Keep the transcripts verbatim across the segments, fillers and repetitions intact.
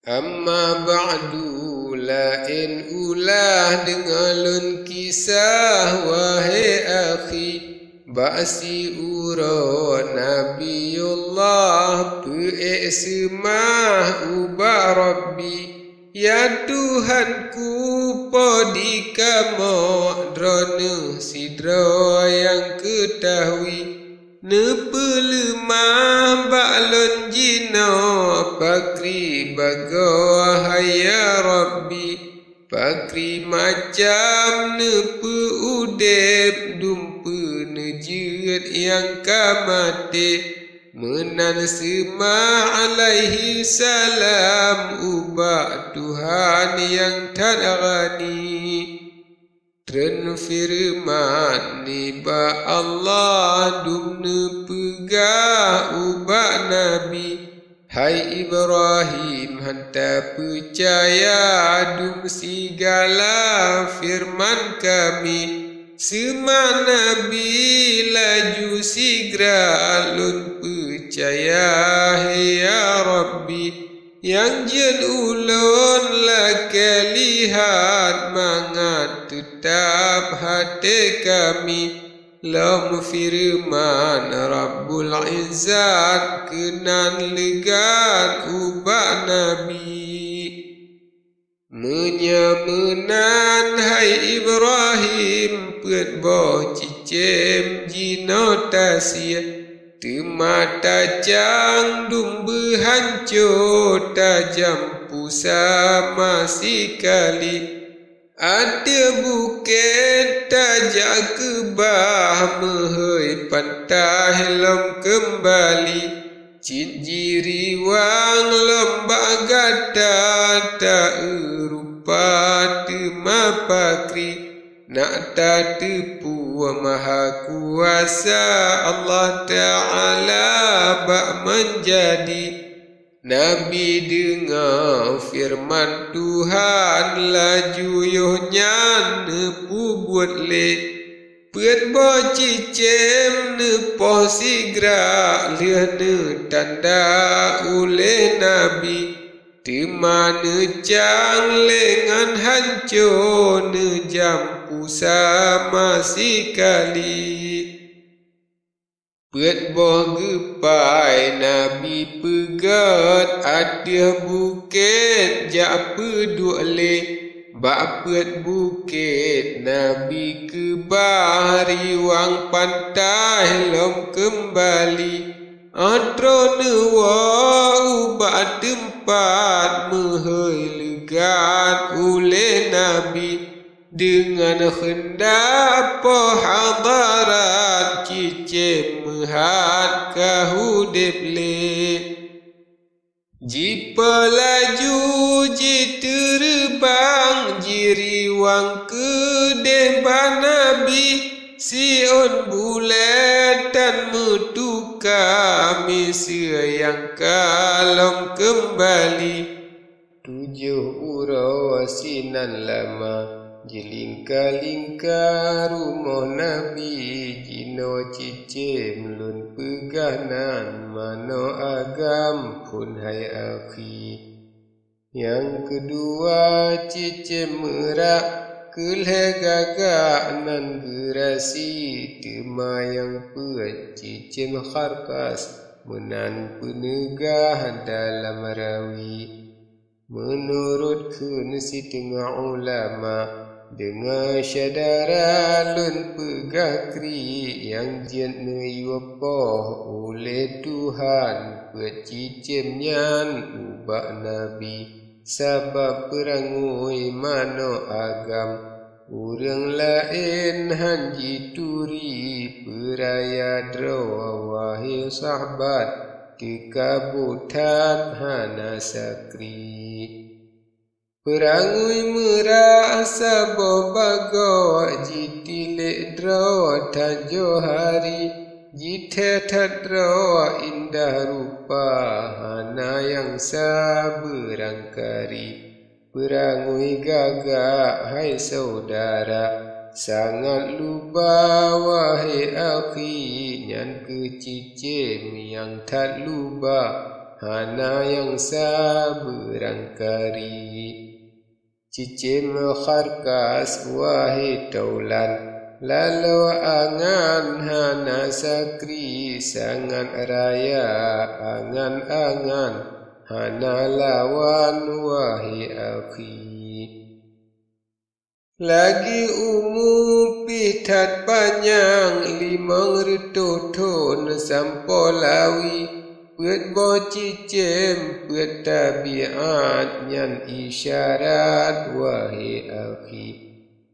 Amma ba'du, laén ulah deungoe lôn kisah, wahé akhi. Bak siuroe Nabiullah peuék seumah ubak Rabbi, "Ya Tuhanku, po di kamoe Droeneuh sidroe nyang keutahui. Neupeuleumah bak lôn jinoe pakri bagoe, hai ya Rabbi. Pakri macam neupeu-udeb dum peuneujeuet nyang ka maté." Meunan seumah alaihi salam ubak Tuhan nyang that ghani. Treun feureuman nibak Allah dum neupeugah ubak Nabi, "Hai Ibrahim, hana peucaya dum sigala feureuman kami." Seumah Nabi laju sigra, "Lôn peucaya, he ya Rabbi. Nyang jeuet ulôn lakée lihat mangat teutab até kami." Lom feureuman Rabbul Izzat keunan leugat ubak Nabi, "Meunyoe meunan, hai Ibrahim, peuet boh cicém jinoe tasie, teuma tacang dum beuhanco, tajam pusa masikali. Ateueh bukét tajak keubah, meuhôi pantai lom keumbali. Cit jiriwang lom bak gata, ta-eu rupa teuma pakri. Nak tateupeue mahakuasa Allah Ta'ala bak manjadi." Nabi deungoe feureuman Tuhan, laju yoh nyan neupeubuet lé. Peuet boh cicém neupoh sigra lheueh neutanda ulée Nabi. Teuma neucang lé ngon hanco, neujam pusa masikali. Peuet boh geupai Nabi peugét ateueh bukét jak peuduek lé. Bak peuet bukét Nabi keubah, riwang pantai lom keumbali. Óh troh neuwoe ubak teumpat, meuhôi leugat ulée Nabi. Deungon keundak Po Hadarat, cicém meuhat ka udeb lé. Jipeulaju jiteureubang, jiriwang keudeh bak Nabi. Siôn buleuen tan meutuka, miseue nyang ka lom keumbali. Tujoh uroe sinan lama, jilingka-lingka rumoh Nabi. Jinoe cicém lôn peugah nan manoe agam phon hai akhi. Nyang keudua cicém meurak, keu lhée gagak nan geurasi, teuma nyang peuet cicém kharpas, meunan peuneugah dalam rawi. Meunurot kheun siteungoh ulama, deungoe syedara lôn peugah kriek, nyang jeuet neuyue poh ulée Tuhan peuet cicém nyan ubak Nabi, sabab peurangui manoe agam. Ureuëng laén hán jituri peuraya droe, wahé sahabat, teuka buet that hana sakri. Peurangui meurak saboh bagoe, jitilék droe that johari, jithée that droe indah rupa, hana nyang sa beurangkari. Peurangui gagak hai syedara, sangat luba wahé akhi, nyan keuh cicém nyang that luba, hana nyang sa beurangkari. Cicém kharkas, wahé taulan, laloe angan hana sakri, sangat raya angan-angan hana lawan, wahé akhi. Lagi umu pih that panyang, limong reutôh thon sampoe lawi, peuet boh cicém, peuet tabiat, nyan isyarat, wahé akhi.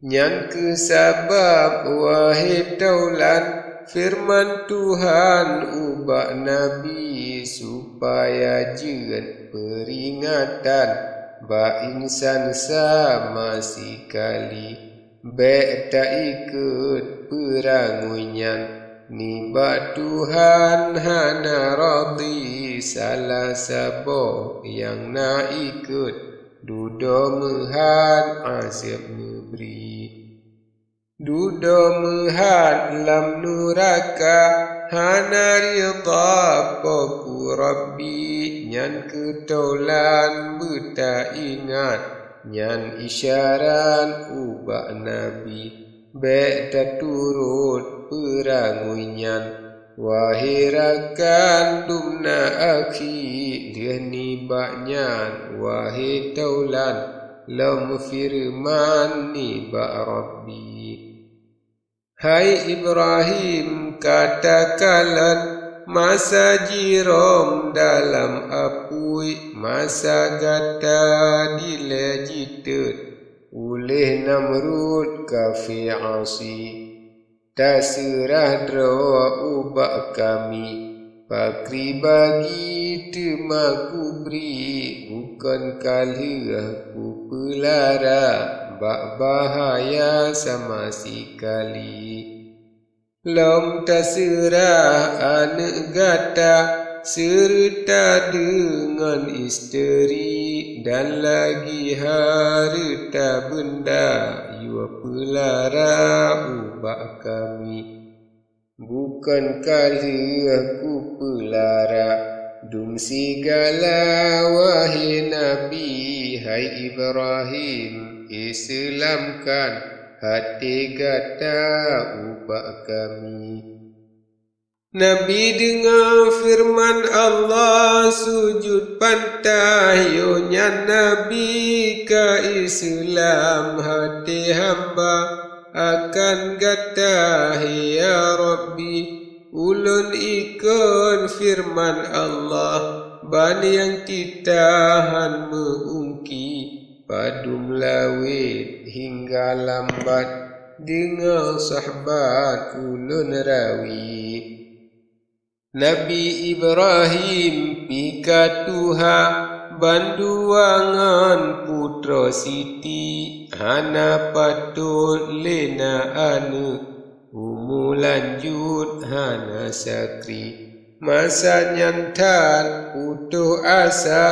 Nyan kheueh sabab, wahé taulan, feureuman Tuhan ubak Nabi, supaya jeuet peuringatan bak insan sama sikali. Bék taikot peurangui nyan, nibak Tuhan hana radhi, salah saboh nyang na ikot dudoe meuhat azeueb neubri. Dudoe meuhat lam nuraka hana ridha Po ku Rabbi, nyan kheueh taulan beutaingat, nyan isyarat ubak Nabi. Bék taturot peurangui nyan, wahé rakan dum na akhi, lheueh nibak nyan, wahé taulan, lom feureuman nibak Rabbi. Hai Ibrahim, ka takalon masa jirom dalam apui, masa gata dilée jitot uléh Namrud kafé asi. Taseurah droe ubak kami, pakri bagi teuma kubri, bukon ka lheueh kupeulara bak bahaya sama sikali. Lom taseurah aneuëk gata seureuta deungon isteri dan lagi hareuta beunda yue peulara ubak kami. Bukon ka lheueh kupeulara dum sigala, wahé Nabi, hai Ibrahim, iseulamkan até gata ubak kami. Nabi deungoe feureuman Allah, sujut pantai, yoh nyan Nabi ka iseulam até hamba akan gata, ya Rabbi. Ulôn ikot feureuman Allah, ban nyang titahan meu-ungki padum lawét hingga lambat, deungoe sahabat ulôn rawi. Nabi Ibrahim pih ka tuha bandua ngon putroe Siti, hana patot lé na aneuëk, umu lanjut hana sakri. Masa nyan that putôh asa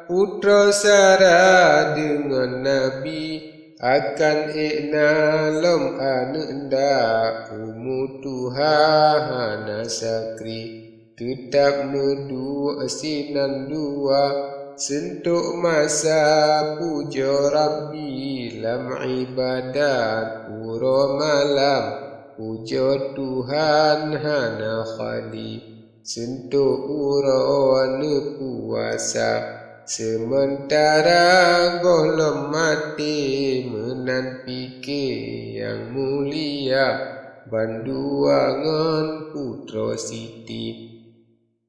putroe Sara deungon Nabi, akan ék na lom aneuëk nda, umu tuha hana sakri. Teutab neuduek sinan dua, seuntok masa pujoe Rabbi lam iébadat, uroe malam pujoe Tuhan hana khali. Seuntok uroe neupuasa, seumeuntara gohlom maté, meunan pike nyang mulia bandua ngon putroe Siti.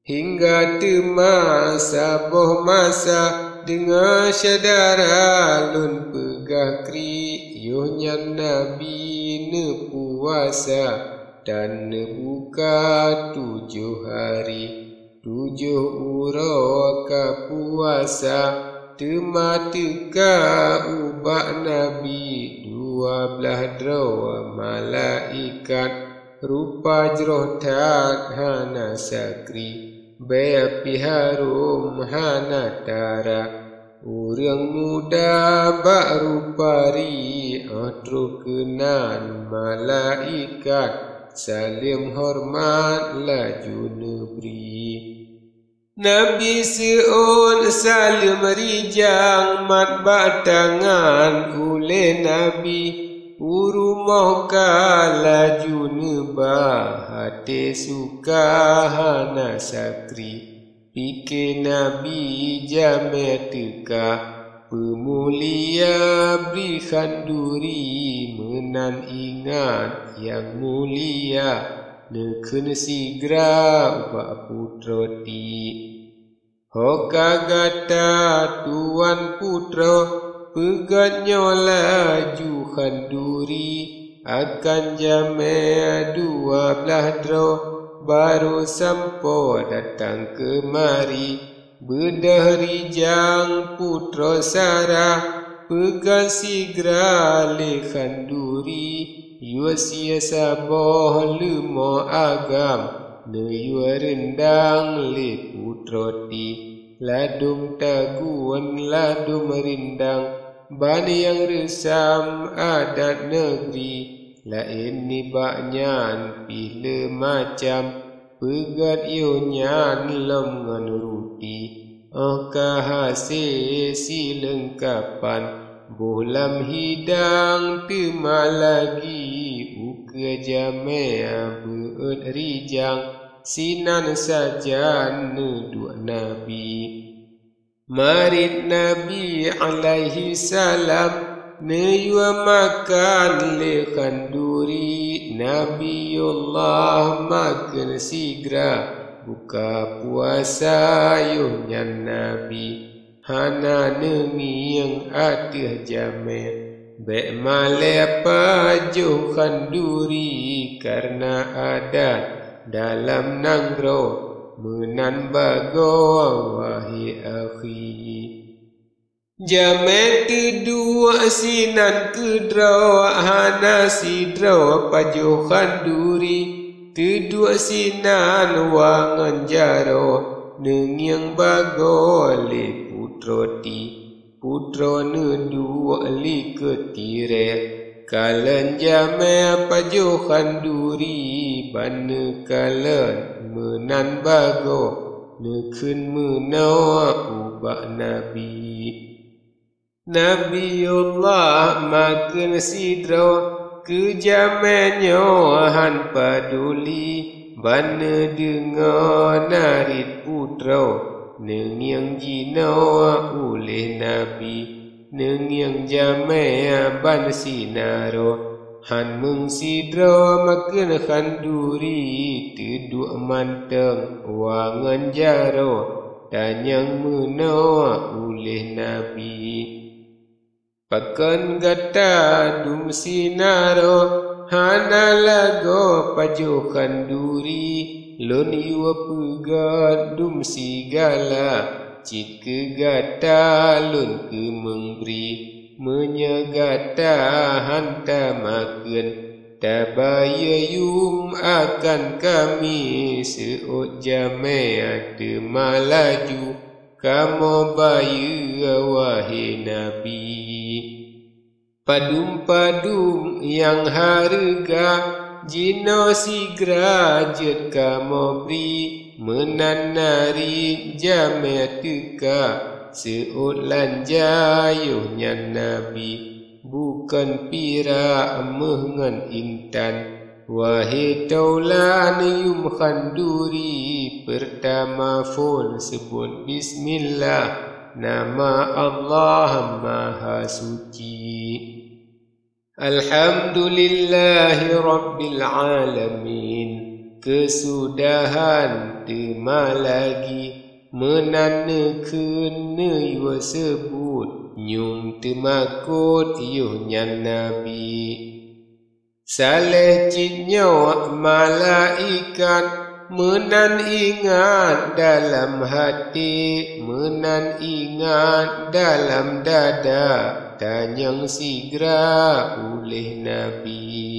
Hingga teuma saboh masa, deungoe syedara lôn peugah kri, yoh nyan Nabi neupuasa dan neubuka tujoh hari. Tujoh uroe ka puasa, teuma teuka ubak Nabi dua blaih droe malaikat, rupa jroh that hana sakri, bèe pih harôm hana tara. Ureuëng muda bak rupa ri, óh troh keunan malaikat saleuem horeumat laju neubri. Nabi seuôt saleuem rijang mat bak tangan ulée Nabi. U rumoh ka laju neuba, até suka hana sakri. Pike Nabi jamé teuka, peumulia bri khanduri, meunan ingat nyang mulia, neukheun sigra ubak putroe ti. Ho ka gata tuan putroe, peugét nyoe laju khanduri, akan jamé dua blaih droe, barô sampoe datang keumari. Beudôh rijang putroe Sarah, peugét sigra lé khanduri, yue sie saboh leumo agam, neuyue reundang lé putroe ti. Ladôm tagun ladôm reundang, ban nyang reusam adat neugri, laén nibak nyan pih le macam. Peugét yoh nyan lom ngon ruti, óh ka hase sileungkapan, boh lam hidang teuma lagi. Ukeue jamé beuôt rijang, sinan sajan neuduek Nabi. Marit Nabi alaihissalam neuyue makan lé khanduri. Nabiullah makheun sigra buka puasa, yoh nyan Nabi hana neungieng ateueh jamé. Bék malée pajoh khanduri, kareuna adat dalam nanggroe, meunan bagoe wahé akhi. Jamé teuduek sinan keudroe, hana sidroe pajoh khanduri. Teuduek sinan wa ngon jaroe, neungieng bagoe lé putroe ti. Putroe neuduek likot tirée, kalon jamé pajoh khanduri, ban neukalon meunan bagoe, neukheun meunoe ubak Nabi. Nabiullah makheun sidroe, keu jamé nyoe han paduli, ban neudeungoe narit putroe neungieng jinoe uléh Nabi. Neungieng jamé ban sinaroe, han meung sidroe makheun khanduri, teuduek mantong wa ngon jaroe, tanyong meunoe uléh Nabi. Pakon gata dum sinaroe hana lagoe pajoh khanduri? Lôn yue peugét dum sigala, cit keu gata lôn keumeung bri. Meunyoe gata han tamakheun, tabayeue yum akan kami, seuôt jamé teuma laju kamoe bayeue, wahé Nabi. Padum-padum nyang hareuga jinoe sigra jeuet kamoe bri, meunan narit jamé teuka, seuôt lanja yoh nyan Nabi, bukon pirak méuh ngon intan. Wahé taulan yum khanduri, peurtama phon seubut bismillah, nama Allah Mahasuci. Alhamdulillahi Rabbil Alamin. Keusudahan teuma lagi, meunan neukheun neuyue seubut, nyum teumakot yoh nyan Nabi. Saléh cit nyoe malaikat, meunan ingat dalam hati, meunan ingat dalam dada, tanyong sigra uléh Nabi.